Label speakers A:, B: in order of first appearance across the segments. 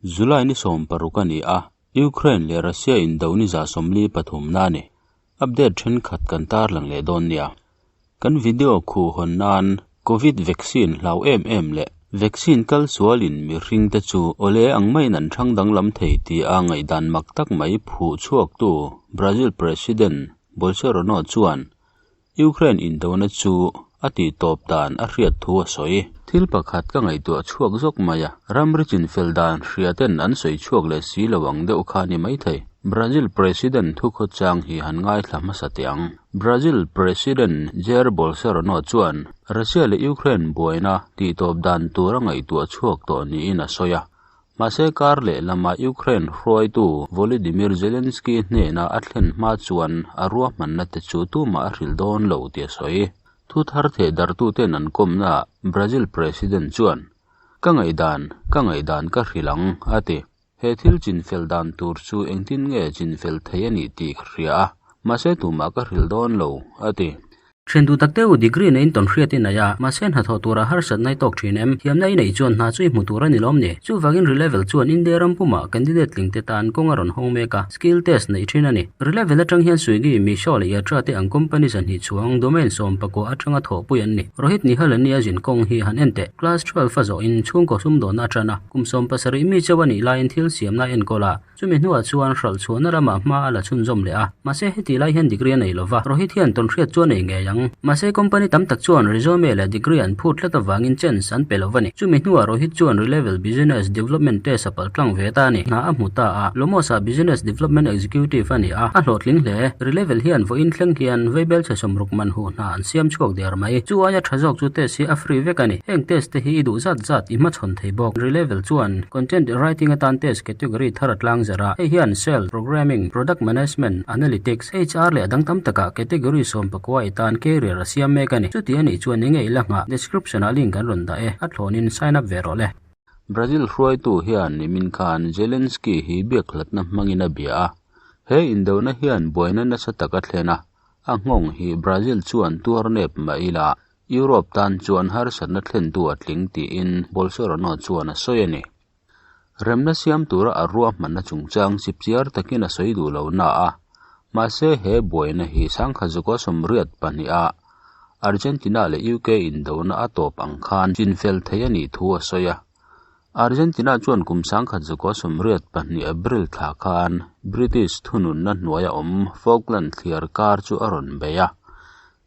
A: July ni 16 a ni a, Ukraine leh Russia indo ni 43 na a ni. Update thenkhat kan tarlang leh dawn nia. Kan video khuh hawn nan Covid vaccine hlau em em leh vaccine kal sualin mihring te chu awle ang maiin an thang danglam thei tia ngaihdan mak tak mai phuh chhuaktu Brazil President Bolsonaro chuan Ukraine indona chu a tihtawp dan a hriat thu a sawi. Thil pakhat ka ngaihtuah chhuak zawk mai a, ramri chinfel dan hria ten an sawi chhuak leh si lo ang deuh kha a ni maithei. Brazil President thukhawchang hi han ngaithla hmasa teh ang. Brazil President Jair Bolsonaro chuan Russia leh Ukraine buaina tihtawp dan tur a ngaihtuah chhuak tawh niin a sawi a. Mahse kar leh lama Ukraine hruaitu Volodymyr Zelensky hnena a thlen hma chuan a ruahmanna te chu tumah a hrilh dawn lo tih a sawi. Thu thar theh dartuten an kawmnaah Brazil President chuan, Ka ngaihdan, ka ngaihdan ka hrilh ang, a ti. He thil chinfel dan tur chu engtin nge chinfel thei a nih tih ka hria a, mahse tumah ka hrilh dawn lo, a ti.
B: Thian duh tak deuh degree neiin tawn hriat i nei a, mahse hnathawh tura harsatna i tawk thin em? Thiamna i neih chuan hna chu i hmu tur a ni lawm ni? Chuvangin Relevel chuan India ram pumah candidate tling te tan kawng a rawn hawng mek a, skill test neih thin a ni. Relevel atang hian Swiggy, Meesho leh Yatra te ang company zahnih chuang domain 11 atanga thawhpui an ni. Rohit Nihalani a zin kawng hi han en teh. Class 12 a zawhin chhungkaw sumdawnna a tan a, kum 17 mi chauh a nih laiin thil siamna a enkawl a. Chumi hnuah chuan hralh chhuahna ramah hma a la chhunzawm leh a, mahse heti lai hian degree a nei lova, Rohit hian tawnhriat chu a nei ngei ang. Mahse company tam tak chuan resume leh degree an phut tlat avangin chance an pe lo a ni. Chumi hnuah Rohit chuan Relevel Business Development test a palh tlang ve ta a ni. Hna a hmu ta a, Lomos-ah Business Development Executive a ni a, a hlawhtling hle. Relevel hian vawiin thleng hian veibel chhe 60 man huh hna an siam chhuak der mai. Chu aia tha zawk chu test hi a free vek a ni. Heng test te hi i duh zat zat i hmachhawn thei bawk. Relevel chuan content writing atan test Category thar a tlang zarh a, hei hian Sales, Programming, Product Management, Analytics, HR leh a dang tam takah category 19 i tan career a siam mek a ni. Chuti a nih chuan enge i la nghah? Description ah link an rawn dah e, a thlawnin sign up ve rawh le.
A: Brazil hruaitu hian nimin khan Zelensky hi biakhlatna hmangin a bia a, he indona hian buaina nasa tak a thlen a, a nghawng hi Brazil chuan tuar nep mah ila Europe tan chuan harsatna thlentu a tling tiin Bolsonaro chuan a sawi a ni. Remna siam tura a ruahmanna chungchang chipchiar takin a sawi duh lo na a, mahse he buaina hi 1982 a Argentina leh UK indona a tawp ang khan chinfel thei a nih thu a sawi a. Argentina chuan kum 1982 April thla khan British thununna hnuaia awm Falkland thliar kar chu a rawn bei a.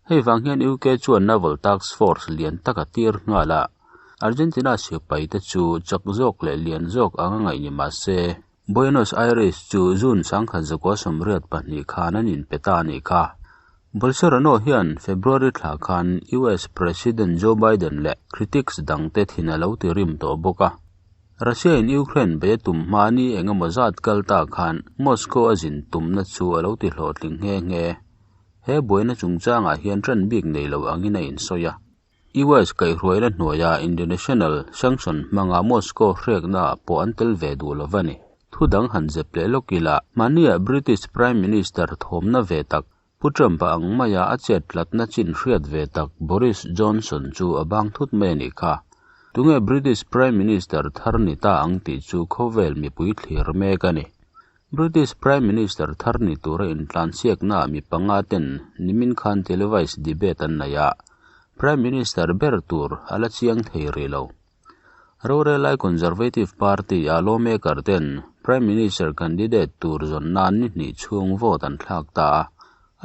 A: Hei vang hian UK chuan Naval Task Force lian tak a tir nghal a, Argentina sipai te chu chak zawk leh lian zawk anga ngaih ni mah se, Buenos Aires chu June 1982 khan an inpe ta a nih kha. Bolsonaro hian February thla khan US President Joe Biden leh critics dangte thin a lo ti rim tawh bawk a. Russia in Ukraine bei a tum hma ni engemaw zat kal ta khan Moscow a zin tumna chu a lo ti hlawhtling nghe nghe. He buaina chungchangah hian ṭan bik nei lo angin a insawi a. US kaihhruaina hnuaia international sanction hmanga Moscow hreknaah pawh an tel ve duh lo va ni. Thu dang han zep leh lawk ila, mahnia British Prime Minister thawmna ve tak, Pu Trump-a ang maia a chet tlatna chin hriat ve tak Boris Johnson chu a bang thut mai a nih kha. Tunge British Prime Minister thar ni ta ang tih chu khawvel mipui thlir mek a ni. British Prime Minister thar ni tura intlansiaknaah mi panga ten nimin khan televised debate an nei a, Prime Minister ber tur a la chiang thei rih lo. Rorelai Conservative Party-a lawmaker ten Prime Minister candidate tur zawn nan ni hnih chhung vote an thlak ta a,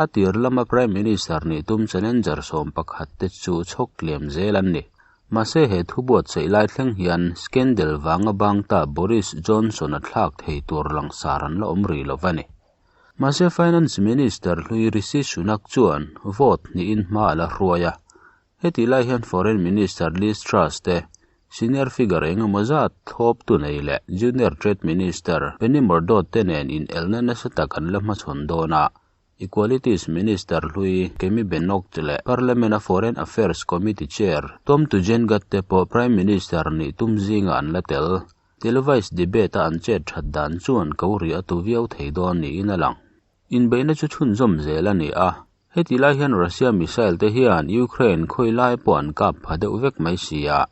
A: a tir lama Prime Minister nih tum challenger 11 te chu chhawk tlem zel an ni. Mahse he thu buatsaih lai thleng hian scandal vanga bang ta Boris Johnson a thlak thei tur langsar an la awm rih lo va ni. Mahse Finance Minister hlui Rishi Sunak chuan vote hnihin hma a la hruai a, hetih lai hian Foreign Minister Liz Truss te, senior figure engemaw zat thlawptu nei leh Junior Trade Minister Penny Mordaunt te nen inelna nasa tak an la hmachhawn dawn a, Equalities Minister hlui Kemi Badenoch leh Parliament-a Foreign Affairs Committee Chair Tom Tugendhat te pawh Prime Minister nih tum zingah an la tel. Televised debate-a an chet that dan chuan ko ri a tu viau thei dawn niin a lang. Inbeihna chu chhunzawm zel a ni a, heti lai hian Russia missile te hian Ukraine khawi lai pawh an kap pha deuh vek mai si a.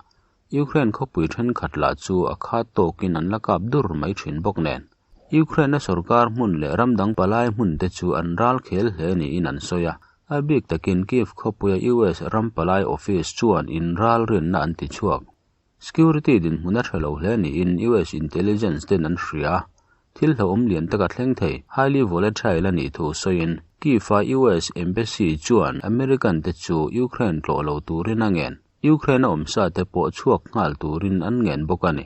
A: Ukraine khawpui thenkhat lah chu a khat tawkin an la kap dur mai thin bawk nen. Ukraine-a sorkar hmun leh ram dang palai hmun te chu an ral khel hle niin an sawi a. A bik takin Kyiv khawpuia US ram palai office chuan inral rinna an ti chhuak. Security dinhmun a tha lo hle niin US intelligence ten an hria. Thil hlauhawm lian taka thleng thei, highly volatile a nih thu sawiin Kyiv-a US Embassy chuan American te chu Ukraine tlawh lo turin a ngen. Ukraine a awmsa te pawh chhuak nghal turin an ngen bawk a ni.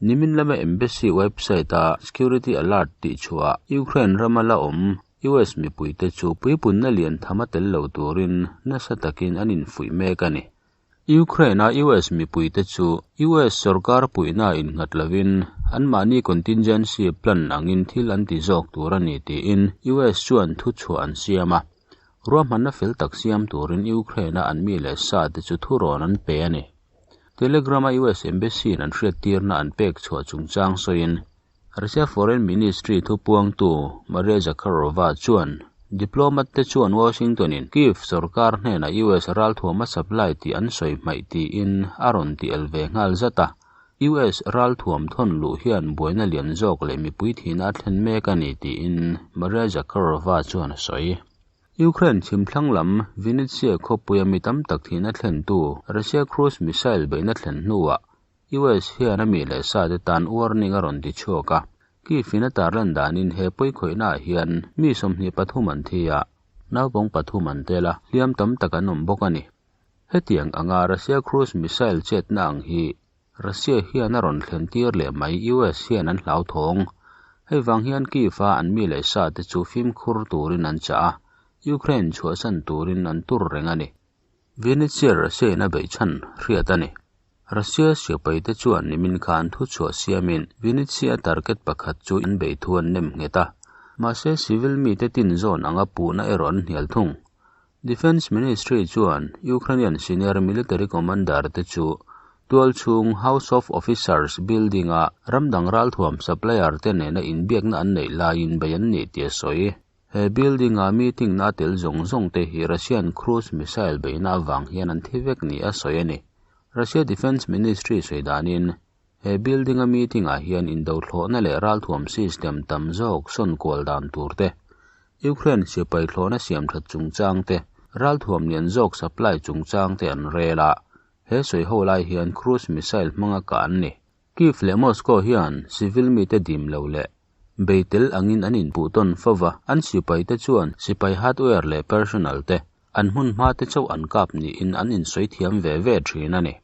A: Nimin lama Embassy website-a security alert tih chhuah Ukraine rama la awm US mipuite chu puipunna lian tham a tel lo turin nasa takin an infuih mek a ni. Ukraine-a US mipuite chu US sorkar puihna innghat lovin anmahni contingency plan angin thil an ti zawk tur a ni tiin US chuan thuchhuah an siam a. Ruahmanna fel tak siam turin Ukraine-a an mi leh sa te chu thurawn an pe a ni. Telegram-a US Embassy-in an hriattirna an pek chhuah chungchang sawiin Russia Foreign Ministry thupuangtu Maria Zakharova chuan diplomat te chuan Washington-in Kyiv sorkar hnenah US ralthuam a supply tih an sawi hmaih tiin a rawn ti el ve nghal zat a. US ralthuam thawn luh hian buaina lian zawk leh mipui thihna a thlen mek a ni tiin Maria Zakharova chuan a sawi. Ukraine chhimthlang lam Vinnytsia khawpuia mi tam tak thihna thlentu Russia cruise missile beihna thlen hnuah US hian a mi leh sa te tan warning a rawn ti chhuak a. Kyiv in a tarlan danin he pawikhawihna ah hian mi 23 an thi a, naupang pathum an tel a, hliam tam tak an awm bawk a ni. Hetiang anga Russia cruise missile chetna ang hi Russia hian a rawn thlen tir leh mai US hian an hlauthawng. Hei vang hian Kyiv a an mi leh sa te chu fimkhur turin an chah a, Ukraine chhuahsan turin an tur reng a ni. Vinnytsia Russia in a beih chhan hriat a ni. Russia sipai te chuan nimin khan thuchhuah siamin Vinnytsia target pakhat chu an beih thu an nem nghet a. Mahse civil mite tin zawn anga puhna erawh an hnial thung. Defence Ministry chuan Ukrainian senior military commander te chu tualchhung House of Officers building-a ramdang ralthuam supplier te nena inbiakna an neih laiin bei an nih tih a sawi. He building-a meeting na tel zawng zawng te hi Russian cruise missile beihna avang hian an thi vek ni a sawi a ni. Russia Defence Ministry sawi danin he building-a meeting-ah hian indothlawhna leh ralthuam system tam zawk sawn kual dan tur te, Ukraine sipai thlawhna siam that chungchang te, ralthuam lian zawk supply chungchang te an rel a. He sawi ho lai hian cruise missile hmanga kah an ni. Kyiv leh Moscow hian civil mite dim lo leh bei tel angin an inpuh tawn fo va, an sipaite chuan sipai hardware leh personnel te an hmun hma te chauh an kap niin an insawi thiam ve ve thin a ni.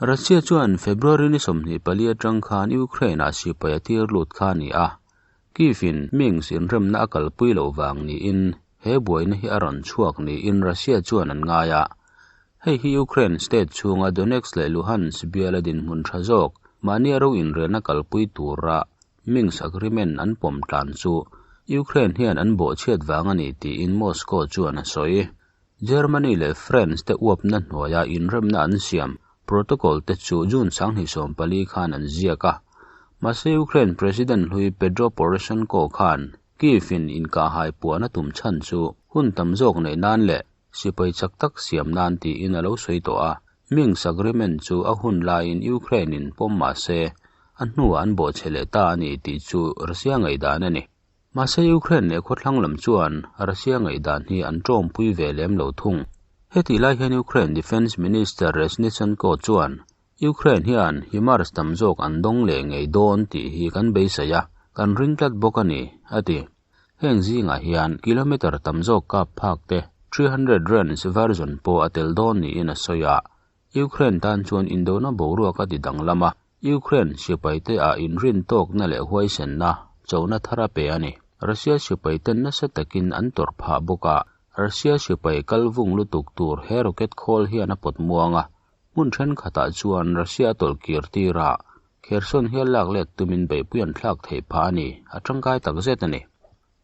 A: Russia chuan February ni 24 atang khan Ukraine-ah sipai a tir lut kha a ni a, Kyiv-in Minsk inremna a kalpui loh vang niin he buaina hi a rawn chhuak niin Russia chuan an ngai a. Hei hi Ukraine state chhunga Donetsk leh Luhansk biala dinhmun tha zawk mahni a ro inrelna kalpui tura Minsk agreement an pawm tlan chu Ukraine hian an bawhchhiat vang a ni tiin Moscow chuan a sawi. Germany leh France te uapna hnuaia inremna an siam protocol te chu June 2014 khan an ziak a. Mahse Ukraine President hlui Petro Poroshenko khan Kyiv-in inkahhai puan a tum chhan chu hun tam zawk neih nan leh sipai chak tak siam nan tiin a lo sawi tawh a. Minsk agreement chu a hun laiin Ukraine-in pawm mahse a hnuah an bawhchhe leh ta a ni tih chu Russia ngaihdan a ni. Mahse Ukraine leh khawthlang lam chuan Russia ngaihdan hi an tawmpui ve lem lo thung. Hetih lai hian Ukraine Defence Minister Reznichenko chuan Ukraine hian HIMARS tam zawk an dawng leh ngei dawn tih hi kan beisei a, kan ring tlat bawk a ni, a ti. Heng zingah hian kilometre tam zawk kap phak te 300 range version pawh a tel dawn niin a sawi a. Ukraine tan chuan indona boruak a ti danglam a, Ukraine sipaite ah inrin tawkna leh huaisenna chona thar a pe a ni. Russia sipaiten nasa takin an tawrh phah bawk a, Russia sipai kal vung lutuk tur he rocket khawl hian a pawt muang a, hmun thenkhatah chuan Russia a tawlh kir tir a, Kherson hial lak let tumin beihpui an thlak theih phah a ni, a tangkai takzet a ni.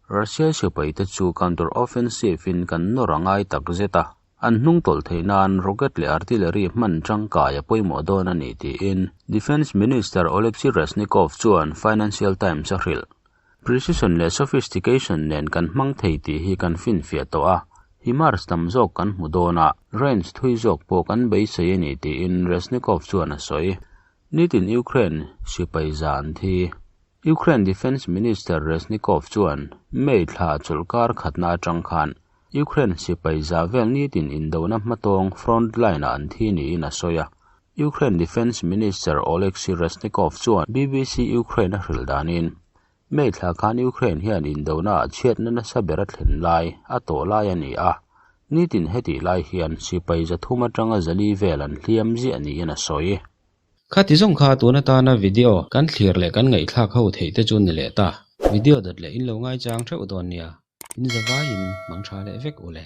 A: Russia sipaite chu counter offensive in kan nawr a ngai takzet a, an hnung tawlh theih nan rocket leh artillery hman tangkai a pawimawh dawn a ni tiin Defence Minister Oleksiy Reznikov chuan Financial Times a hrilh. Precision leh sophistication nen kan hmang thei tih hi kan finfiah tawh a, HIMARS tam zawk kan hmu dawn a, range thui zawk pawh kan beisei a ni, tiin Reznikov chuan a sawi. Nitin Ukraine sipai za an thi. Ukraine Defence Minister Reznikov chuan May thla chawlhkar khatna atang khan Ukraine sipai za vel nitin indona hmatawng front line-ah an thi niin a sawi a. Ukraine Defence Minister Oleksiy Reznikov chuan BBC Ukraine a hrilh danin May thla khan Ukraine hian indona ah chhiatna nasa ber a thlen lai a tawh lai a ni a, nitin hetih lai hian sipai 300 atanga 400 vel an hliam ziah niin a sawi.
C: Khati zawng kha tun atana video kan thlir leh kan ngaihthlak ho theih te chu ni leh ta. Video dawt leh in lo ngaichang theuh dawn nia, in zavaiin mang tha leh vek u le.